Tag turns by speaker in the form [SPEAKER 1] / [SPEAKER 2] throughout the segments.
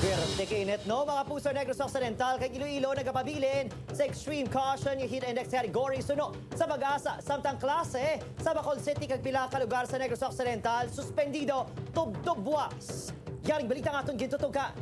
[SPEAKER 1] Perte kainit, no? Mga puso, Negros Occidental kag Iloilo nagapabilin sa extreme caution yung heat index category suno sa PAGASA, samtang klase sa Bacolod City kag pila ka lugar sa Negros Occidental suspendido tubtob buwas. Yaring balita nga aton gintutukan.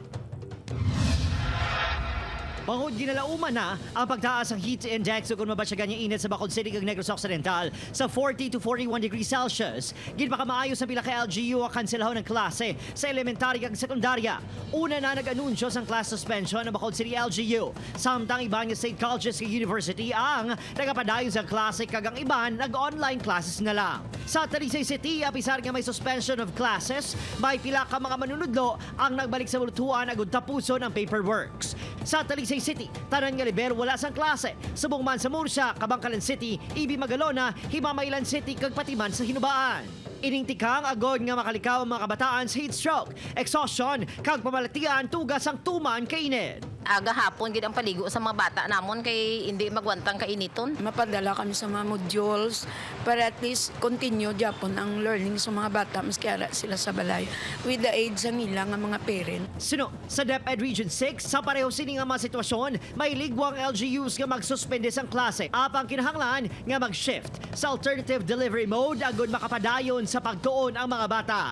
[SPEAKER 1] Bangod ginalauman na ang pagtaas ng heat index kung mabatyagan niya init sa Bacolod City kag Negros Occidental sa 40 to 41 degrees Celsius. Ginpakamaayo sa pila ka LGU ang kanselahon ng klase sa elementary kag sekundarya. Una na nag-anunsyo sa class suspension ng Bacolod City LGU. Samtang iban nga state colleges kag university ang nagapadayon sa klase kag ang iban nag-online classes na lang. Sa Talisay City, apisar nga may suspension of classes, may pila ka mga manunudlo ang nagbalik sa bultuan agud tapuson ang paperworks. Sa Talisay City, tanan nga level wala sang klase. Subong man sa Murcia, Kabankalan City, EB Magalona, Himamaylan City kag pati man sa Hinubaan. Ining tikang agod nga makalikaw ang mga kabataan sa heat stroke, exhaustion, kag pamalatian tugas ang tuman kainit.
[SPEAKER 2] Aga hapon gid ang paligo sa mga bata namon kay hindi magwantang kainiton.
[SPEAKER 3] Mapadala kami sa mga modules para at least continue japon ang learning sa mga bata maski ara sila sa balay with the aid sa nila nga mga parent.
[SPEAKER 1] Suno sa DepEd Region 6, sa pareho sini nga mga sitwasyon, may ligwang LGUs nga magsuspende sang klase apang kinahanglan nga mag-shift sa alternative delivery mode agud makapadayon sa pagtuon ang mga bata.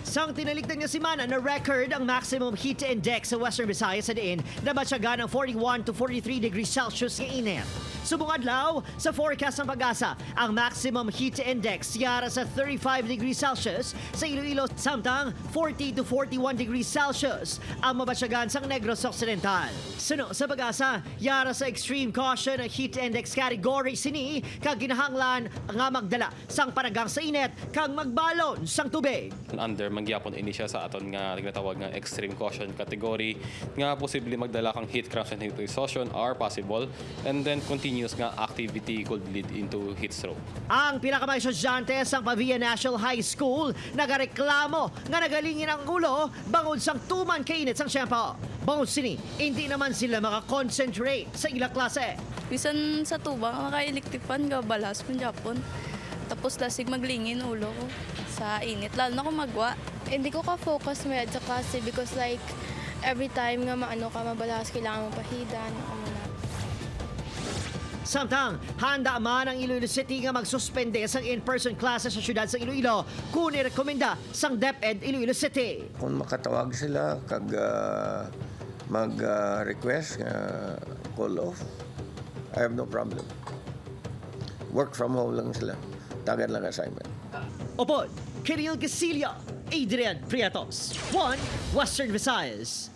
[SPEAKER 1] Sang tinalikdan nga semana na record ang maximum heat index sa Western Visayas sa diin nabatyagan ang 41 to 43 degrees Celsius nga init. Subong adlaw sa forecast ng PAGASA, ang maximum heat index yara sa 35 degrees Celsius sa Iloilo samtang 40 to 41 degrees Celsius ang mabatyagan sa Negros Occidental. Suno sa PAGASA, yara sa extreme caution ang heat index category sini kag ginahanglan nga magdala sang panagang sa init kag magbalon sang tubig.
[SPEAKER 4] Under mangyapon ini siya sa aton nga ginatawag nga extreme caution category nga posible magdala kang heat cramps and heat exhaustion are possible, and then continuous nga activity could lead into heat stroke.
[SPEAKER 1] Ang pinakamay estudyante sa Pavia National High School nagareklamo nga nagalingin ang ulo bangod sang tuman kainit sang tiyempo. Bangod sini, hindi naman sila makakonsentrate sa ilang klase.
[SPEAKER 5] Bisan sa tubang, maka-electric fan, gabalas man Japon. Tapos lasig maglingin ulo ko sa init, lalo na kung magwa.
[SPEAKER 6] Hindi ko ka-focus mayad sa klase because like every time nga maano ka mabalas, kailangan mo pahidan, amo na.
[SPEAKER 1] Samtang, handa man ang Iloilo City nga magsuspende sa in-person classes sa syudad sa Iloilo kung irekomenda sang DepEd Iloilo City.
[SPEAKER 7] Kung makatawag sila kag mag-request nga call off, I have no problem. Work from home lang sila. Tagan lang assignment.
[SPEAKER 1] Upod, Kiril Gasilia, Adrian Prietos, 1 Western Visayas.